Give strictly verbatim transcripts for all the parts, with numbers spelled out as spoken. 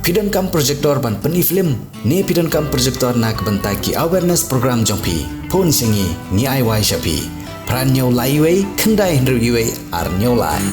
Phi donkam projector ban pyni film ne phi donkam projector na ka bynta ki awareness program jong phi? Phone sha ngi, ngi ai wai sha phi. Phra hynñiew lai wei, khyndai hynriew wei, ar hynñiew lai.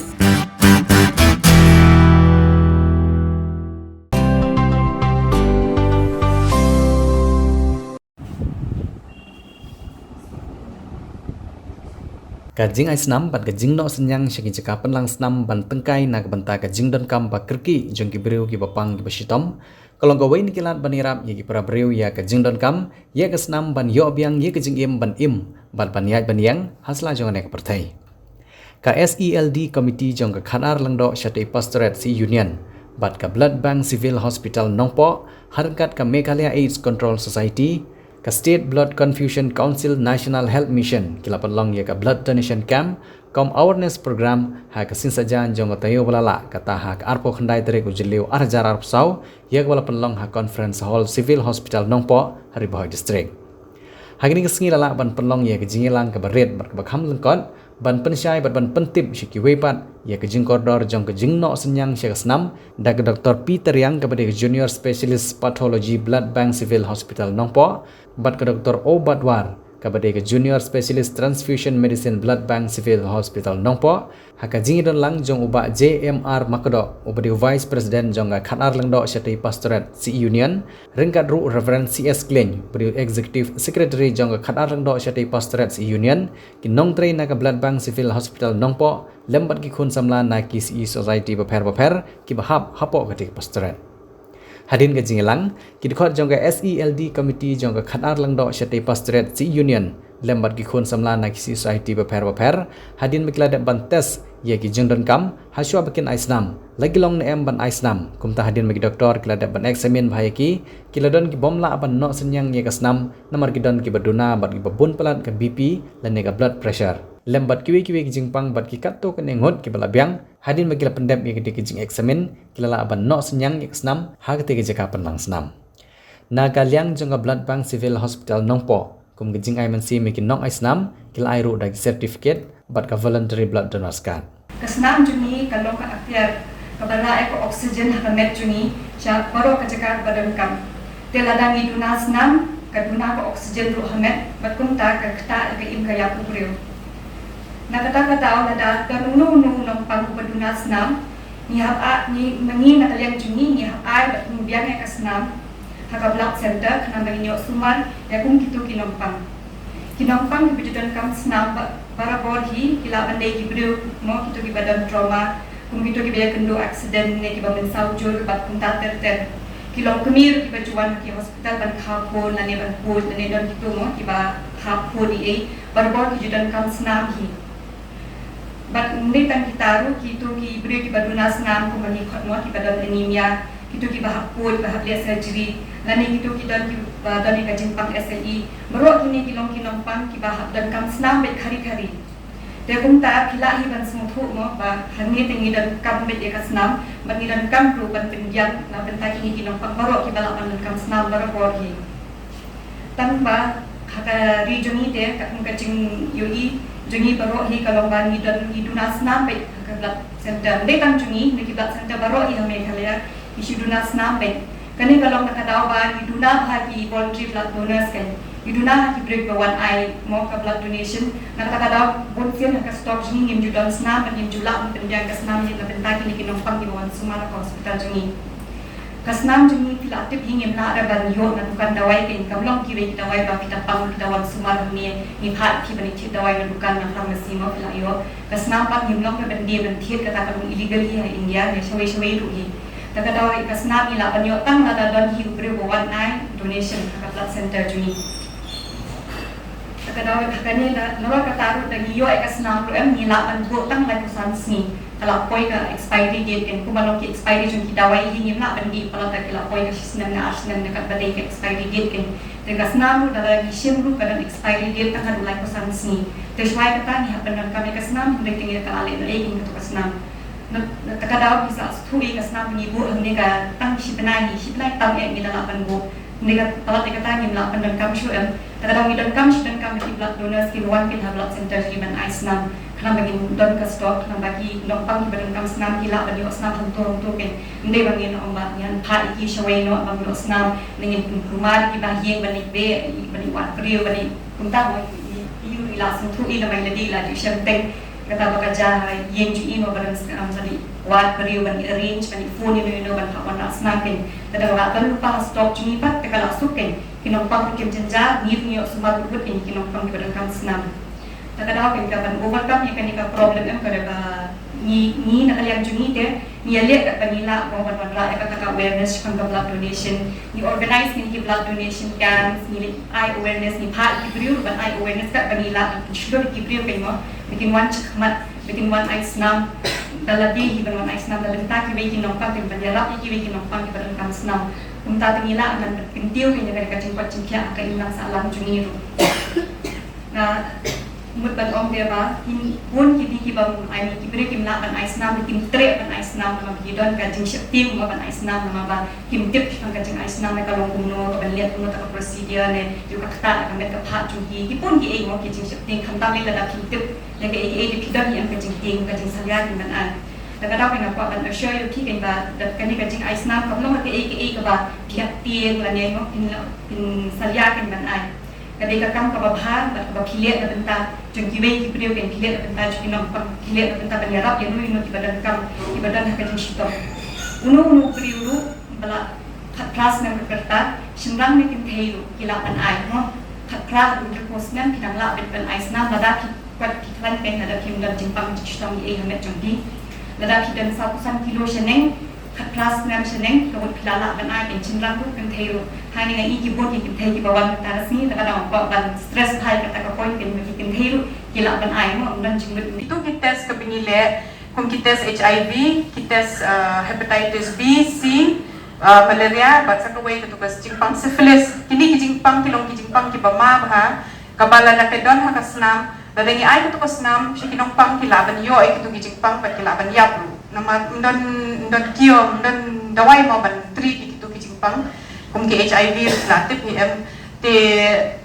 Ka jingai snam bad ka jingnoh synñiang sha ki jaka pynlang snam ban tyngkai na ka bynta ka jingdonkam ba kyrkieh jong ki briew kiba pang kiba shitom ka long kawei na ki lad ban ïarap ïa ki para briew ïa ka jingdonkam ïa ka snam ban ïoh biang ïa ka jingim ban im bad ban ïaid ban ïeng ha sla jong kane ka pyrthei. Ka S E L D Committee jong ka Khadar Lyngdoh Shatei Pastorate Sea Union bad ka Blood Bank Civil Hospital Nongpoh ha ryngkat ka Meghalaya AIDS Control Society, ka State Blood Confusion Council, National Health Mission ki la pynlong ïa ka Blood Donation Camp kum awareness program ha ka sien saitjaiñ jong ka taïew ba la lah, kata ha ka arphew khyndai tarik u Jylliew ar hajar arphew saw, ïa kaba la pynlong ha Conference Hall Civil Hospital Nongpoh ha Ri Bhoi District. Ha kane ka sngi la lah ban pynlong ïa ka jingïalang kaba rit bad kaba kham lyngkot ban pynshai bad ban pyntip sha kiwei pat ïa ka jingkordor jong ka jingnoh synñiang sha ka snam da ka Doktor P Tariang kaba dei ka Junior Specialist Pathology, Blood Bank Civil Hospital Nongpoh, bad ka Doktor O Batwar kaba dei ka Junior Specialist Transfusion Medicine, Blood Bank Civil Hospital Nongpoh, ha ka jingïadon lang jong u Bah J M R Makdoh uba dei u Vice President jong ka Khadar Lyngdoh Shatei Pastorate Sea Union, ryngkat ruh u Reverend C S Khlieñ uba dei u Executive Secretary jong ka Khadar Lyngdoh Shatei Pastorate Sea Union, ki nongtrei na ka Blood Bank Civil Hospital Nongpoh lem bad ki khun samla na ki Sea Society bapher bapher kiba hap hapoh katei ka pastorate. Hadien ka jingïalang, ki dkhot jong ka S E L D Committee jong ka Khadar Lyngdoh Shatei Pastorate Sea Union lem bad ki khun samla na ki Sea Society bapher bapher, hadien ba ki la dep ban test ïa ki jingdonkam ha shuwa ba kin ai snam, la ki long ne em ban ai snam. Kumta hadien ba ki doktor ki la dep ban examine bha ïa ki, ki la don ki bym lah ban noh synñiang ïa ka snam namar ki don kiba duna bad kiba bun palat ka B P lane ka blood pressure, lem bad kiwei kiwei ki jingpang bad ki katto katne ngut kiba la biang. Hadien ba ki la pyndep ïa katei ka jingexamine, ki la lah ban noh synñiang ïa ka snam ha katei ka jaka pynlang snam. Na ka liang jong ka Blood Bank Civil Hospital Nongpoh, kum ka jingai mynsiem ïa ki nongai snam, ki la ai ruh da ki certificate bad ka voluntary blood donors card. Ka snam jong ngi ka long ka atiar kaba rah ïa ka oxygen ha ka met jong ngi sha baroh ka jaka kaba donkam. Te lada ngi duna snam, ka duna ka oxygen ruh ha met, bad kumta ka ktah ïa ka im ka ïap u briew. Na kata ka daw lada don uno uno u nongpang uba duna snam, ngi hap ai, ngi, ma ngi na ka liang jong ngi, ngi hap ai bad pynbiang ïa ka snam ha ka blood center khnang ba ngin ïoh sumar ïa kum kito ki nongpang. Ki nongpang kiba ju donkam snam ba, barabor hi ki lah ban dei ki briew mo, kito kiba don trauma, kum kito kiba ïakynduh accident ne kiba mynsaw jur bad kumta ter ter. Ki longkmie ruh kiba ju wan ha ki hospital ban kha khun lane ban pud lane don kito mo kiba hap pud ei ei, barabor ki ju donkam snam hi. Bad ym dei tang kita ruh, kito ki briew kiba duna snam kum ma ngi khot mo kiba don anemia, kito kiba hap pud, kiba hap leh surgery, lane kito ki don kiba don ïa ka jingpang S L E. Baroh kine ki long ki nongpang kiba hap donkam snam beit khari khari. Te kumta phi lah hi ban sngewthuh mo ba hangne te ngi donkam beit ïa ka snam, bad ngi donkam ruh ban pynbiang na bynta kine ki nongpang baroh kiba lah ban donkam snam barabor hi. Tang ba ha ka ri jong ngi te, katkum ka jingïohi jong ngi baroh hi ka long ba ngi don, ngi duna snam beit ha ka blood center. Ym dei tang jong ngi, na ki blood center baroh hi ha Meghalaya ngi shu duna snam beit. Kane ka long na ka daw ba ngi duna bha ki voluntary blood donors, kan, ngi duna ha ki briew ba wan ai mo ka blood donation. Na kata ka daw bun sien ha ka stock jong ngi ngim ju don snam bad ngim ju lah ban pynbiang ka snam ïa na bynta kine ki nongpang kiba wan sumar ha ka hospital jong ngi. Ka snam jong ngi phi lah tip hi ngim lah re ban ïoh na dukan dawai, kan, kam long kiwei ki dawai ba phi da pang phi da wan sumar hangne ngi phah phi ban ïa thied dawai na dukan, na pharmacy mo phi lah ïoh. Ka snam pat ngim long re ban die ban thied, kata ka long illegal hi ha India ne shawei shawei ruh hi. Ta ka daw ka snam ngi lah ban ïoh tang lada don hi u briew ba wan ai donation ha ka blood center jong ngi. Ta ka daw ha kane da, nalor kata ruh da ngi ïoh ïa ka snam ruh em, ngi lah ban buh tang laiphew san sngi. Ka lah poi ka expiry date, kan, kumba long ki expiry jong ki dawai hi ngim lah ban dih palat da ki lah poi ka shi snem ne ar snem ne katba dei ka expiry date, kan. Te ka snam ruh da la ngi shim ruh ka don expiry date tang haduh laiphew san sngi. Te shuwa ïa kata ngi hap ban donkam ïa ka snam, hynrei te ngi da ka lah leh noh ïa ngi kato ka snam. Na, na ta ka daw ngi sa sngewthuh ïa ka snam ngi buh hangne ka tang shi bnai, shi bnai tam eh ngi da lah ban buh. Ngi ka palat ïa kata ngim lah ban donkam shuh em. Ta ka daw ngi donkam shu donkam ïa ki blood donors kiba wan pyn ha blood center jong ngi ban ai snam, khnang ba ngin don ka stock, khnang ba ki nongpang kiba donkam snam ki lah ban ïoh snam hangto hangto, kan. Ym dei ba ngin ong ba ngin phah ïa ki shawei noh ba ngin ïoh snam, ne ngin pynkulmar ïa ki ba ha ïing ban leit beh, ban leit wad briew, ban leit kumta mo, ïa, ïa, ïa la sngewthuh ïa la mai lade la ju shem teng. Kata ba ka jia ha ïing jong i mo ba dang snam, ban leit wad briew, ban leit arrange, ban leit phone ïa no ïa no ban phah wanrah snam kein. Kata ba ka lypa ha stock jong i pat, te ka la suk kein. Ki nongpang ruh kim jynjar, ngi ruh ngi ïoh sumar bud bud kein ki nongpang kiba donkam snam. Te ka daw kein ka ban overcome ïa kane ka problem em ka dei ba ngi, ngi na ka liang jong ngi te ngi ïaleh katba ngi lah mo ban wanrah ïa kata ka awareness shaphang ka blood donation. Ngi organize ngi ki blood donation camps, ngi leh ai awareness, ngi phah ïa ki briew ban ai awareness katba ngi lah ban pynshlur ïa ki briew kein mo ba kin wan shakhmat, ba kin wan ai snam da lade hi, ban wan ai snam da bynta kiwei ki nongpang kein, ban ïarap ïa kiwei ki nongpang kiba donkam snam. Kumta te ngi lah ban kyntiew kein ïa ka jingkoit jingkhiah ha ka imlang sahlang jong ngi ruh. Nga mut ban ong te ba kin bun ki dei kiba ym ai, ki briew kim lah ban ai snam, kim treh ban ai snam namar ba ki don ka jingsheptieng mo ban ai snam, namar ba kim tip shaphang ka jingai snam ne ka long kumno, ka ban leh kumno, kata ka procedure ne ïa ka ktah ka met ka phad jong ki. Ki bun kiei mo ki jingsheptieng, khamtam lei lada kim tip ïa kaei kaei, te ki don ïa ka jingtieng, ka jingsalia kin ban ai. Te ka daw kein nga kwah ban assure ïa ki kein ba da kane ka jingai snam kam long kaei kaei kaba phi hap tieng lane mo phin, phin salia kein ban ai. Ka dei ka kam kaba bha bad kaba phi leh na bynta jong kiwei ki briew kein, phi leh na bynta jong ki nongpang, phi leh na bynta ban ïarap ïa no ïa no kiba donkam, kiba don ha ka jingshitom. Uno uno u briew ruh ba la khatphra snem ka rta, shynrang ne kynthei ruh ki lah ban ai mo. Khatphra haduh hynriewphew snem ki dang lah beit ban ai snam lada ki kwah, ki khlaiñ kein, lada phim don jingpang jingshitom ei ei ha met jong phi. Lada phi don sawphew san kilo shaneng, khatphra snem shaneng, ka mut phi la lah ban ai kein, shynrang ruh kynthei ruh. Hangne nga i ki bun ki kynthei kiba wan mynta ka sngi, te ka dang kwah ban stress bha ïa kata ka point kein ba ki kynthei ruh ki lah ban ai mo, ym don jingmut. Kito ki test kiba ngi leh kum ki test HIV, ki test, uh, hepatitis B, C, uh, malaria bad sa kawei katu ka jingpang syphilis. Kine ki jingpang ki long ki jingpang kiba ma bha, kaba lada ka don ha ka snam, lada ngi ai katu ka snam sha ki nongpang, ki lah ban ïoh ïa kitu ki jingpang bad ki lah ban ïap ruh. Namar ym don, ym don cure, ym don dawai mo ban treat ïa kitu ki jingpang. Kum ki HIV ruh la tip hi em. Te,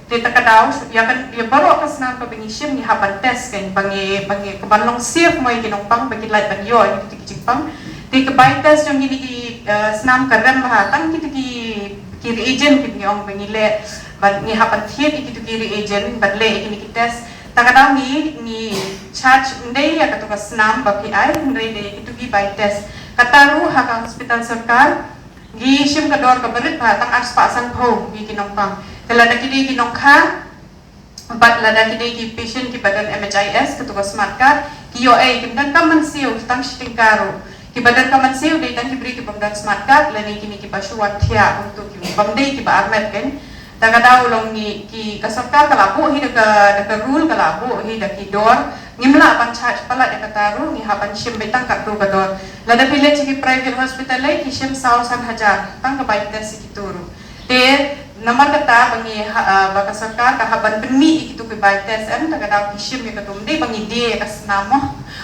te ta ka daw ïa kan, ïa baroh ka snam kaba ngi shim ngi hap ban test kein ba ngi, ba ngi, ka ban long safe mo ïa ki nongpang ba ki lah ban ïoh ïa kitu ki jingpang. Te ka bai test jong kine ki, eh, snam ka rem bha, tang kitu ki, ki reagent kiba ngi ong ba ngi leh, ban ngi hap ban thied ïa kitu ki reagent ban leh ïa kine ki test. Ta ka daw ngi, ngi charge ym dei ïa katu ka snam ba phi ai, hynrei dei ïa kitu ki bai test. Kata ruh ha ka hospital sorkar ngi shim ka dor kaba rit bha, tang arspah sanphew ïa ki nongpang. Te lada ki dei ki nongkha bad lada ki dei ki patient kiba don MHIS, katu ka smart card, ki ïoh ei, kim donkam mynsiew tang shi tyngka ruh. Kiba donkam mynsiew dei tang ki briew kibym don smart card lane kine kiba shu wan thiah, kumtu ki bym dei kiba armet kein. Ta ka daw long ngi, ki, ka sorkar ka la buh hi da ka, da ka rule, ka la buh hi da ki dor. Ngim lah ban charge palat ïa kata ruh, ngi hap ban shim beit tang katto ka dor. Lada phi leit sha ki private hospital lei ki shim saw san hajar tang ka bai test ïa kitu ruh. Te namar kata ba ngi ha, ah, ba ka sorkar ka hap ban pynmih ïa kitu ki bai test em, ta ka daw ki shim ïa katu, ym dei ba ngi die ïa ka snam mo.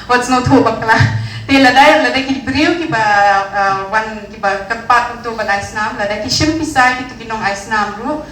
Wat sngewthuh bakla. Te lada, lada ki briew kiba, ah, wan kiba kyrpad kumtu ban ai snam, lada ki shim pisa ïa kitu ki nong ai snam ruh,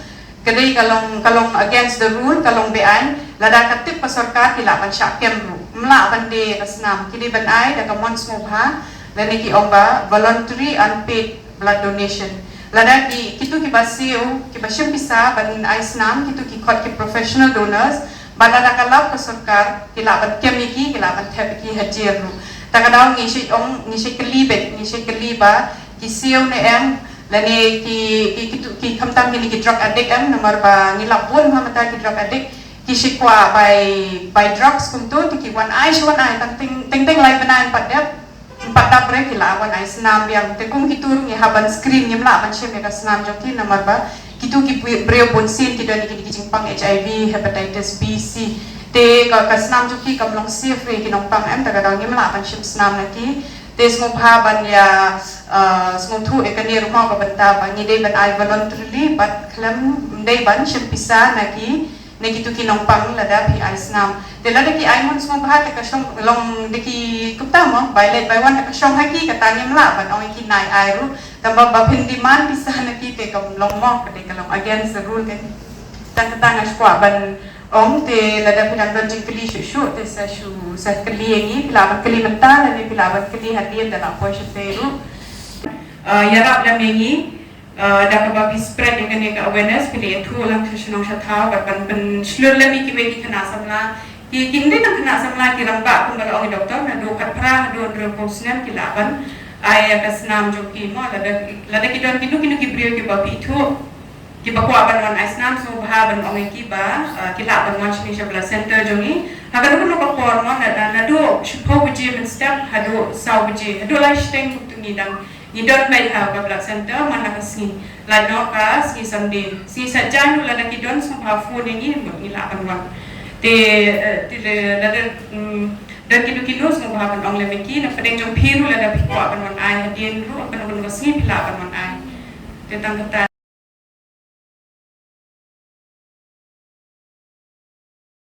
ka dei ka long, ka long against the rule, ka long be-aiñ. Lada ka tip ka sorkar ki lah ban shah kem ruh. Ym lah ban die ka snam, ki dei ban ai da ka mon sngewbha, lane ki ong ba voluntary unpaid blood donation. Lada ki, kitu kiba siew, kiba shim pisa ban ai snam, kitu ki khot ki professional donors, bad lada ka lap ka sorkar ki lah ban kem ïa ki, ki lah ban thep ïa ki ha jel ruh. Ta ka daw ngi shait ong, ngi shait kylli beit, ngi shait kylli ba ki siew ne em, lane ki, ki, ki, ki khamtam kine ki drug addict em, namar ba ngi lap bun ha mynta ki drug addict ki shait kwah bai, bai drugs kumtu, te ki wan ai, shu wan ai tang teng teng, lai bnai pat dep, pat dap re ki la wan ai snam biang. Te kum kitu ruh ngi hap ban screen, ngim lah ban shim ïa ka snam jong ki namar ba kitu ki briew, briew bunsien ki don ïa kine ki jingpang HIV, hepatitis B, C. Te ka, ka snam jong ki kam long safe re ki nongpang em, ta ka daw ngim lah ban shim snam na ki. Te sngewbha ban ïa, uh, sngewthuh ïa kane ruh mo, ka bynta ba ngi dei ban ai voluntarily bad khlem, ym dei ban shim pisa na ki, na kitu ki nongpang lada phi ai snam. Te lada ki ai mon sngewbha te ka shong long da ki kumta mo, bai leit bai wan, da ka shong ha ki, kata ngim lah ban ong ïa ki nai ai ruh. Tangba ba phin demand pisa na ki te kam long mo, ka dei ka long against the rule kein. Tang kata nga shu kwah ban ong, te lada phi dang don jingkylli shuh shuh te sa shu, sa kylli ïa ngi, phi lah ban kylli mynta lane phi lah ban kylli hadien da la poi shatei ruh. Uh, ïarap lem ïa ngi, uh, da kaba phi spread ïa kane ka awareness, phi leh ïathuh lang sha shnong sha thaw, bad ban pynshlur lem ïa kiwei ki khynnah samla. Ki, ki dei tang khynnah samla, ki rangbah kumba la ong i doktor, naduh khatphra haduh hynriewphew snem ki lah ban ai ïa ka snam jong ki mo, lada, lada ki don kino kino ki briew kiba phi ïathuh, kiba kwah ban wan ai snam, sngewbha ban ong ïa ki ba, uh, ki lah ban wan shane sha blood center jong ngi ha kano kano ka por mo, na, na, naduh shiphew baje mynstep haduh saw baje, haduh lai shiteng kumto ngi dang ngi don beit ha ka blood center man la ka sngi. Lait noh ka sngi Sunday, sngi Saitjaiñ ruh lada ki don sngewbha phone ïa ngi, mut ngi lah ban wan. Te, eh, te lada, mm, don kino kino sngewbha ban ong lem ïa ki, na pdeng jong phi ruh lada phi kwah ban wan ai hadien ruh, kano kano ka sngi phi lah ban wan ai. Te tang kata.